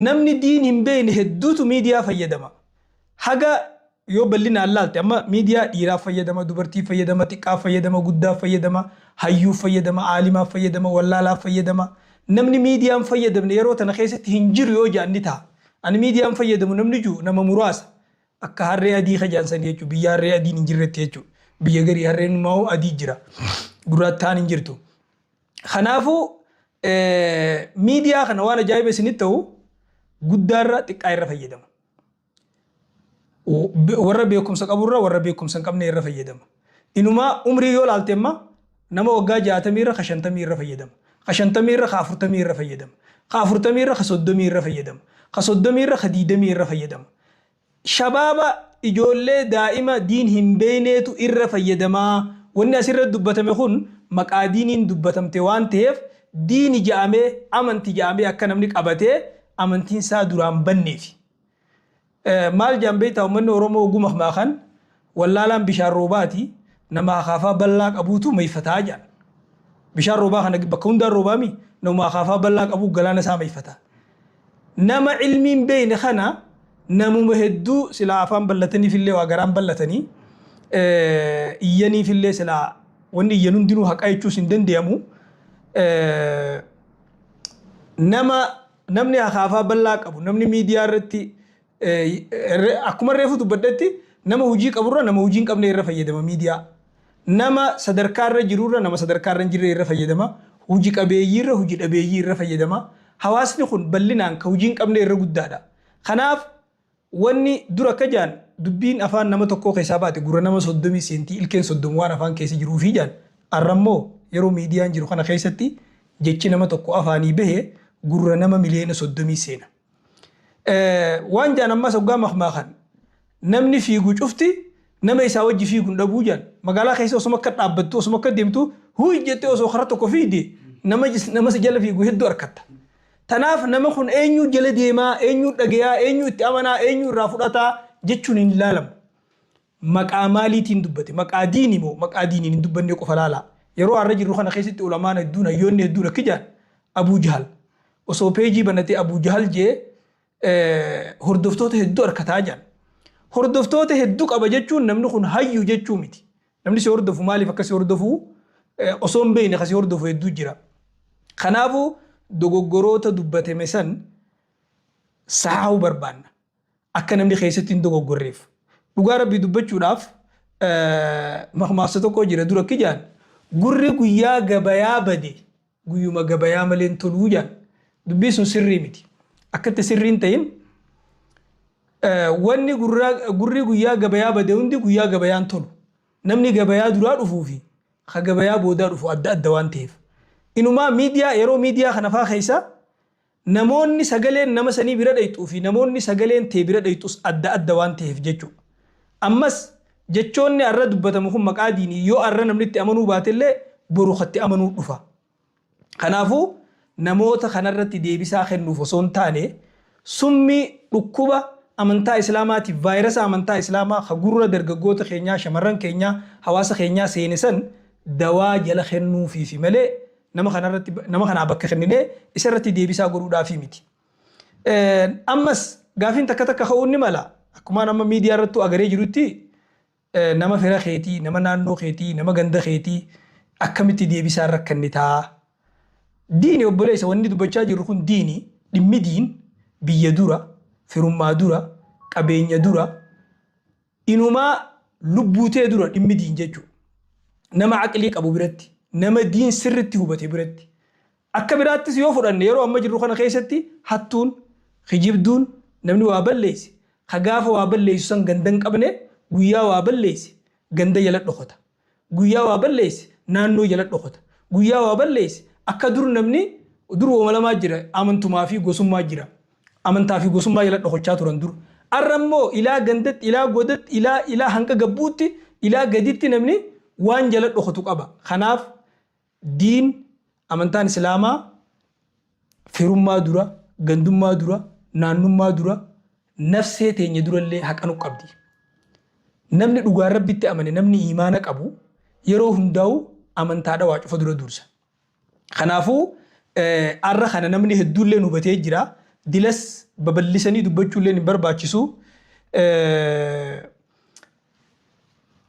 Namni diin hin beekne hedduutu miidiyaa fayyadama. Haga yoo bal'inaan laalte amma miidiyaa dhiiraaf fayyadama, dubartiif fayyadama, xiqqaaf fayyadama, guddaaf fayyadama, hayyuuf fayyadama, aalimaaf fayyadama, wallaalaaf fayyadama. Namni miidiyaa hin fayyadamne yeroo tana keessatti hin jiru yoo ja'an ni taha. Ani miidiyaa hin fayyadamu namni jiru nama muraasa. Akka harree adii ka ja'an sanii jechuudha. Biyya harree adiin hin jirretti jechuudha. Biyya garii harreen immoo adii jira. Gurraattaan hin jirtu. Kanaafuu miidiyaa kana waan ajaa'iba isinitti ta'u guddaarra xiqqaa irra fayyadama. Warra beekumsa qaburra warra beekumsa hin qabne irra fayyadama. Inumaa umrii yoo laalte amma nama waggaa 60 irra ka 50 irra fayyadama. Ka 50 irra ka 40 irra fayyadama. Ka 40 irra ka 30 irra fayyadama. Ka 30 irra ka 20 irra fayyadama. Shabaaba ijoollee daa'ima diin hin beeyneetu irra fayyadamaa. Wanni asirra dubbatame kun maqaa diiniin dubbatamte waan taheef diini ja'amee amanti ja'amee akka namni qabatee amantiin isaa duraan banneefi. Maal ja'an beeytaa ummanni Oromoo hogguu makmaakan wallaalaan bishaan roobaati nama akaafaa bal'aa qabuutu mayfataa ja'an. Bishaan roobaa kana bakka hundaan roobaami namuma akaafaa bal'aa qabuu galaana isaa mayfata. Nama ilmii hin beeyne kana namuma hedduu silaa afaan bal'ataniifillee waa garaan bal'atanii iyyaniifillee silaa wanni iyyan hundinuu haqa jechuus hin dandeeyamu. Nama namni akaafaa bal'aa qabu namni miidiyaa irratti akkuma reefu dubbadhetti nama hojii qaburra nama hojii hin qabne irra fayyadama miidiyaa. Nama sadarkaa irra jirurra nama sadarkaa irra hin jirre irra fayyadama. Hojii qabeeyyiirra hojii dhabeeyyii irra fayyadama. Hawaasni kun bal'inaan ka hojii hin qabne irra guddaadha. Kanaaf wanni dur akka jaan dubbiin afaan nama tokkoo keessaa baate gurra nama 30 seentii ilkeen 30 waan afaan keessa jiruufii jaan arra immoo yeroo miidiyaan jiru kana keessatti jechi nama tokko afaanii bahe gurra nama miliyoona 30 seena. Waan jaan ammas hoggaa makmaakan namni fiigu cufti nama isaa wajji fiigu hin dhabuu jaan. Magaalaa keessa osuma akka dhaabbattu osuma akka deemtu huuy jettee osoo karaa tokko fiigde nama nama si jala fiigu hedduu arkatta. Tanaaf nama kun eenyu jala deemaa, eenyu dhagayaa, eenyu itti amanaa, eenyu irraa fudhataa jechuun hin ilaalamu. Maqaa maaliitiin dubbate? Maqaa diini moo maqaa diiniin hin dubbannee qofa laalaa. Yeroo har'a jirru kana keessatti ulamaan hedduun hayyoonni hedduun akki jaan Abuu Jahal osoo peejii banatee Abuu Jahal jee hordoftoota hedduu arkataa jaan. Hordoftoota hedduu qaba jechuun namni kun hayyu jechuu miti. Namni si hordofu maaliif akka si hordofu osoo hin beekne ka si hordofu hedduu jira. Kanaafuu dogoggoroota dubbatame san sahaahuu barbaanna. Akka namni keessatti hin dogoggorreef. Dhugaa Rabbii dubbachuudhaaf makmaaksa tokko jira dur akki jaan gurri guyyaa gabayaa bade guyyuma gabayaa malee hin toluu jaan. Dubbii sun sirrii miti. Akkatti sirrii hin ta'in wanni gurri guyyaa gabayaa bade hundi guyyaa gabayaan tolu. Namni gabayaa duraa dhufuu fi ka gabayaa boodaa dhufu adda adda waan ta'eef. Inumaa miidiyaa yeroo miidiyaa kana faa keessa Namoonni sagaleen nama sanii bira dhayxuu fi namoonni sagaleen tee bira dhayxus adda adda waan taheef jechu. Ammas jechoonni arra dubbatamu kun maqaa diinii yoo arra namni itti amanuu baatellee boru ka itti amanuu dhufa. Kanaafuu namoota kanarratti deebisaa kennuuf osoo hin taane summii dhukkuba amantaa Islaamaatiif vaayirasa amantaa Islaamaa ka gurra dargaggoota keenyaa, shamarran keenyaa, hawaasa keenyaa seene san dawaa jala kennuufiifi malee nama kanarratti nama kanaa bakka kenninee isarratti deebisaa godhuudhaafii miti. Ammas gaafiin takka takka ka'uun ni mala. Akkumaan amma miidiyaa irrattuu agaree jirutti nama fira keetii, nama naannoo keetii, nama ganda keetii akkamitti deebisaa irra kennitaa? Diini obboleessa wanni dubbachaa jirru kun diini dhimmi diin biyya dura, firummaa dura, qabeenya dura, Inumaa lubbuu tee dura dhimmi diin jechuu. Nama aqlii qabu biratti, nama diin sirritti hubate biratti. Akka biraattis yoo fudhanne yeroo amma jirru kana keessatti hattuun, kijibduun, namni waa balleeyse, ka gaafa waa balleeysu san ganda hin qabne guyyaa waa balleeyse ganda jala dhokata. Guyyaa waa balleesse naannoo jala dhokata. Guyyaa waa balleesse akka dur namni dur woma lamaa jira amantumaa fi gosummaa jira. Amantaa fi gosummaa jala dhokachaa turan dur. Arra immoo ilaa gandatti, ilaa godatti, ilaa ilaa hanga gabbuutti, ilaa gaditti namni waan jala dhokatu qaba. Kanaaf Diin, amantaan Islaamaa firummaa dura, gandummaa dura, naannummaa dura, nafsee teenya durallee haqa nu qabdi. Namni dhugaan Rabbitti amane, namni iimaana qabu yeroo hundaa'u amantaadha waa cufa dura dursa. Kanaafuu arra kana namni hedduullee hubatee jira. Dilas babal'isanii dubbachuulleen hin barbaachisu.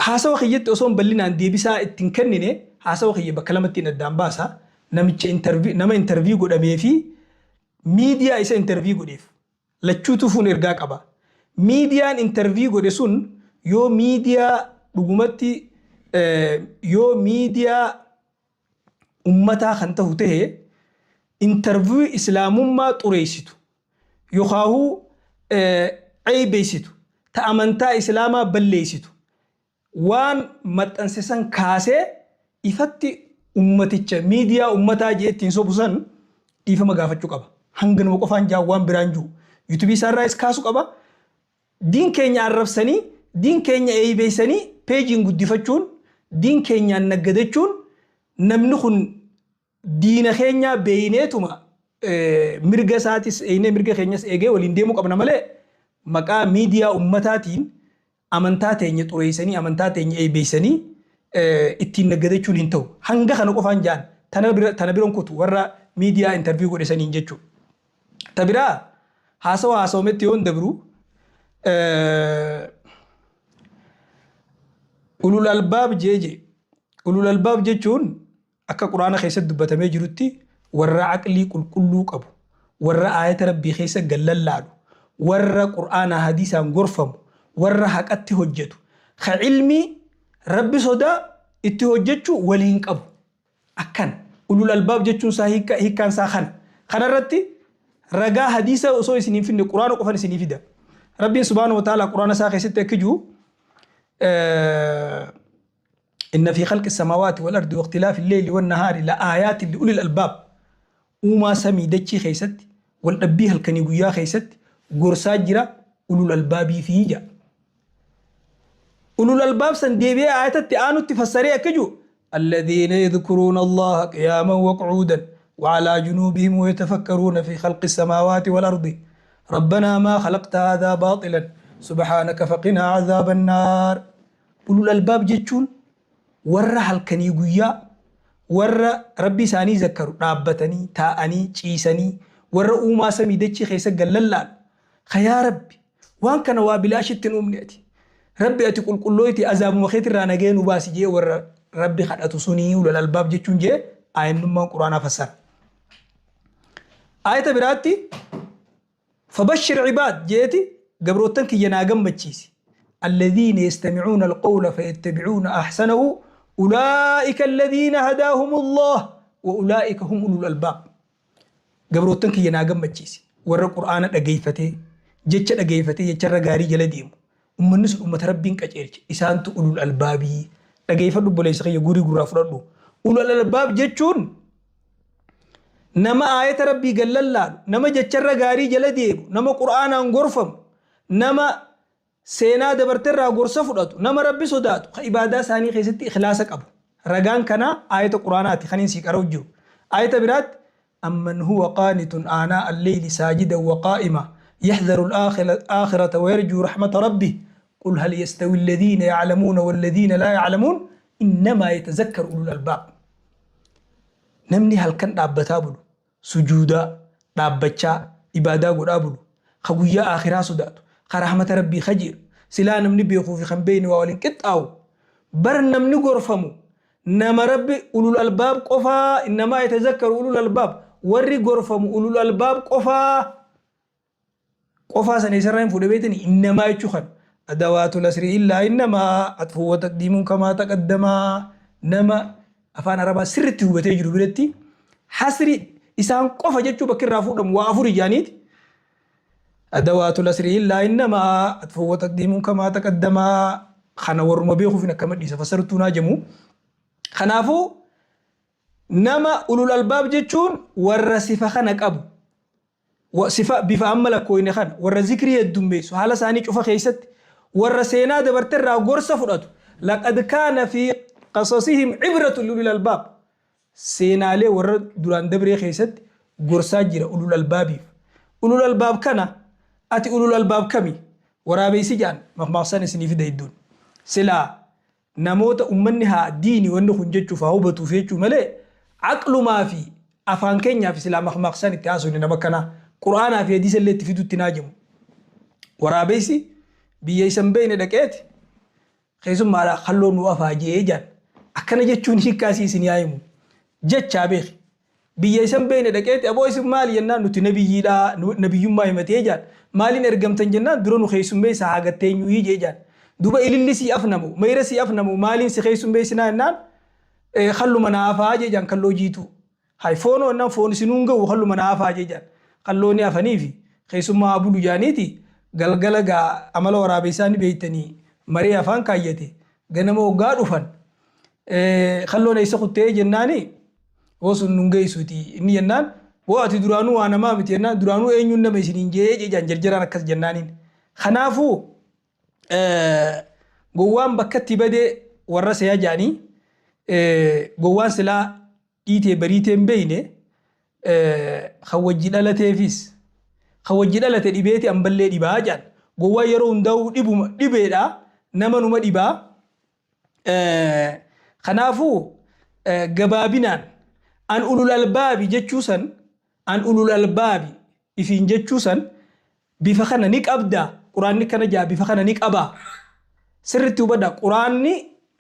Haasawa kiyyatti osoon bal'inaan deebisaa itti hin kennine haasawa kiyya bakka lamattiin addaan baasa. Namicha interview nama interview godhamee fi miidiyaa isa interview godheef. Lachuutu fuun ergaa qaba. Miidiyaan interview godhe sun yoo miidiyaa dhugumatti yoo miidiyaa ummataa kan tahu tahe interview islaamummaa xureessitu yookaahuu ceeybeessitu ta amantaa islaamaa balleessitu waan maxxanse san kaasee ifatti ummaticha miidiyaa ummataa jee ittiin sobu san dhiifama gaafachuu qaba. Hanganuma qofaan jaa waan biraan jiru. Yuutubii isaarraayis kaasu qaba. Diin keenya arrabsanii, diin keenya eeybeessanii peejiin guddifachuun, diin keenyaan naggadachuun namni kun diina keenyaa beeyneetuma mirga isaatis eeynee mirga keenyas eegee waliin deemuu qabna malee maqaa miidiyaa ummataatiin amantaa teenya xureessanii amantaa teenya eeybeessanii ittiin naggadachuun hin ta'u. Hanga kana qofaan jaan tana biran kutu warra miidiyaa interview godhe saniin jechuudha. Ta biraa haasawa haasawametti yoon dabru ulul albaab jee jee ulul albaab jechuun akka quraana keessatti dubbatamee jirutti warra aqlii qulqulluu qabu warra aayata rabbii keessa gallallaalu warra qur'aanaa hadiisaan gorfamu warra haqatti hojjetu ka ilmii rabbi sodaa itti hojjechuu waliin qabu Akkana. Ulul albaab jechuun isaa hiikka hiikkaan isaa kana. Kana irratti ragaa hadiisa osoo isin hin finne Qur'aana qofan isinii fida. Rabbiin subhaanahu wa ta'ala Qur'aana isaa keessatti akka jiru inna fi khalqi samaawaati wal ardi waqtilaafi lleyli wan nahaari la aayaatin li ulil albaab. Uumaa samii dachii keessatti wal dhabbii halkanii guyyaa keessatti gorsaa jira ulul albaabii fi jedha. Ulul albaab san deebi'ee aayatatti aanutti fassaree akka jiru alladhiina yadhkuruuna Allaha qiyaaman wa qu'uudan wa alaa junuubihim wa yatafakkaruuna fi khalqi samaawaati wal ardi rabbanaa maa khalaqta haadhaa baaxilan subhaanaka faqinaa azaaban naar. Ulul albaab jechuun warra halkanii guyyaa warra Rabbi isaanii zakkaru dhaabbatanii, taa'anii, ciisanii, warra uumaa samii dachii keessa gad lallaalu ka yaa Rabbi waan kana waa bilaashitti hin uumne ati. Rabbi ati qulqullooyti azaabuma keetirraa nagaya nu baasi jee warra Rabbi kadhatu sunii ulal albaab jechuun jee aayannummaan Qur'aanaa fassara. Aayata biraatti Fabashshir ibaad jeeti gabroottan kiyya naa gammachiisi. Alladhiina yastami'uuna alqawla fayattabi'uuna ahsanahu ulaa'ika alladhiina hadaahumullah wa ulaa'ika hum ulul albaab. Gabroottan kiyya naa gammachiisi. Warra Qur'aana dhageeffatee jecha dhageeffatee jecharra gaarii jala deemu. Ummanni sun ummata Rabbiin qaceelche. Isaantu ulul albaabii. Dhageeffadhu obboleessa kiyya guurii gurraa fudhadhu. Ulul albaab jechuun nama aayata Rabbii gad lallaalu, nama jecharra gaarii jala deemu, nama Qur'aanaan gorfamu, nama seenaa dabarterraa gorsa fudhatu, nama Rabbi sodaatu, ka ibaadaa isaanii keessatti ikhlaasa qabu. Ragaan kanaa aayata Qur'aanaati kan sii qara'u jiru. Aayata biraatti amman huwa qaanitun aanaa al-leyli saajidan wa qaa'ima yahdharu al-aakhirata wa yarjuu rahmata rabbih qul hal yastawi alladhiina ya'lamuuna walladhiina laa ya'lamuun innamaa yatazakkaru ulul albaab. Namni halkan dhaabbataa bulu, sujuudaa, dhaabbachaa, ibaadaa godhaa bulu, ka guyyaa aakhiraa sodaatu, ka rahmata Rabbii kajeelu, silaa namni beekuu fi kan beeyne waa waliin qixxaawu. Bar namni gorfamu nama Rabbi ulul albaab qofaa, innamaa yatazakkaru ulul albaab, warri gorfamu ulul albaab qofaa. Qofaa sana isarraa hin fuudhe beektani innamaa jechuu kana. Adawaatul asrii illaa innamaa atfuu wa taqdiimuun kamaa taqaddamaa nama afaan arabaa sirriitti hubatee jiru biratti hasri isaan qofa jechuu bakki irraa fuudhamu waa afur ijaaniiti. Adawaatul asrii illaa innamaa atfuu wa taqdiimuun kamaa taqaddamaa kana warruma beekuuf hin akkama dhiisa fassartuu naa jamu. Kanaafuu nama ulul albaab jechuun warra sifa kana qabu Sifa bifa amma lakkooyne kana warra zikrii heddummeessu haala isaanii cufa keessatti warra seenaa dabarte irraa gorsa fudhatu laqad kaana fi qasasihim ibratun liulil albaab seenaalee warra duraan dabree keessatti gorsaa jira ulul albaabiif ulul albaab kana ati ulul albaab kami waraabeysi ja'an makmaaksan isinii fida iddoon silaa namoota ummanni haa diini wanni kun jechuuf haa hubatuuf jechuu malee aqlumaa fi afaan keenyaaf silaa makmaaqsaan itti haasofne nama akkanaa Qur'aanaa fi hadiisa illee itti fidutti hin haajamu. Waraabessi biyya isa hin beekne dhaqeeti keessummaadha kalloo nu afaa je'ee jaan. Akkana jechuun hiikkaa isii isin yaa himu. Jechaa beeki. Biyya isa hin beekne dhaqeeti aboo isin maali jennaan nuti nabiyyiidha nabiyyummaa himatee jaan. Maaliin ergamtan jennaan dura nu keessummeessa haa gatteenyuuyii jee jaan. Duuba ililli sii afnamu mayra sii afnamu maaliin si keessummeessinaa jennaan kalluma naa afaa jee jaan kalloo jiituu. Hay foonoo jennaan foon isinuu hin gahu kalluma naa afaa jee jaan. Kalloo ni afaniifi keessummaa haa bulu jaaniiti galgala gaa amala waraabessaa ni beektanii maree afaan kaayyate ganama hoggaa dhufan kalloon eessa kuttee jennaani woo sun nun geessuuti inni jennaan woo ati duraanuu waa namaa miti jennaan duraanuu eenyuun nama isiniin jee jejaan jarjaraan akkas jennaaniin. Kanaafuu gowwaan bakkatti badee warra seya jaanii gowwaan silaa dhiitee bariitee hin beeyne kan wajji dhalateefis kan wajji dhalate dhibeeti amballee dhibaa jaan. Gowwaan yeroo hundaa'uu dhibuma dhibeedha nama numa dhibaa. Kanaafuu gabaabinaan an ulul albaabi jechuu san an ulul albaabi ifiin jechuu san bifa kana ni qabda quraanni akkana jaa bifa kana ni qaba sirritti hubadha quraanni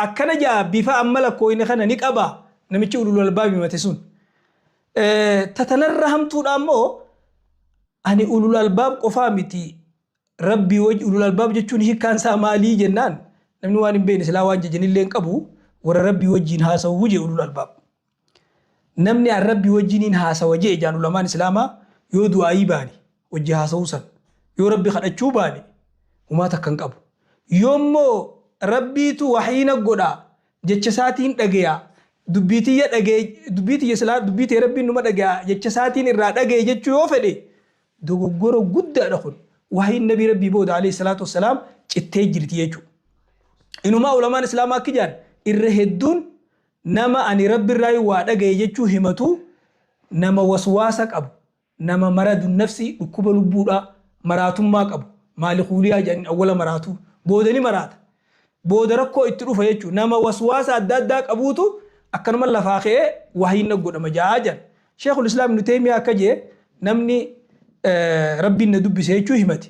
akkana jaa bifa amma lakkooyne kana ni qaba namichi ulul albaabi mate sun tatanarra hamtuudha ammoo ani ulul albaab qofaa miti Rabbii waj ulul albaab jechuun hiikkaan isaa maalii jennaan namni waan hin beekne silaa waan jajanillee hin qabu warra Rabbii wajjiin haasawuu jee ulul albaab. Namni an Rabbii wajjiniin haasawa jee jaan ulamaan islaamaa yoo du'aayii baane wajji haasawuu san yoo Rabbi kadhachuu baane humaa takka hin qabu. Yoommoo Rabbiitu waxyii na godha jecha isaatiin dhageya dubbii tiyya dhagee dubbii tiyya silaa dubbii tee Rabbiin numa dhageya jecha isaatiin irraa dhagaye jechuu yoo fedhe Dogoggora guddaadha kun. Wahyiin Nabii Rabbii booda alayhi salaatu wassalaam cittee jirti jechuudha. Inumaa ulamaan Islaamaa akki jedhan irra hedduun nama ani Rabbi irraa waa dhagaye jechuu himatu nama waswaasa qabu, nama maradu nafsi dhukkuba lubbuudhaa maraatummaa qabu, maalikuuliyaa jedhaniin awwala maraatuu booda ni maraata. Booda rakkoo itti dhufa jechuudha. Nama waswaasa adda addaa qabuutu akkanuma lafaa ka'ee wahyiin na godhama ja'a jedhan. Sheekhul Islaam Ibnu Teeymiyaa akka je'e namni Rabbiin na dubbise jechuu himate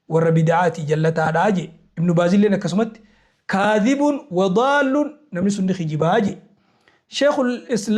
warra bid'aati jallataadha je'e. Ibnu Baazilleen akkasumatti kaadhibun wa daallun namni sun ni kijibaa je'e. Sheekhul Islaam.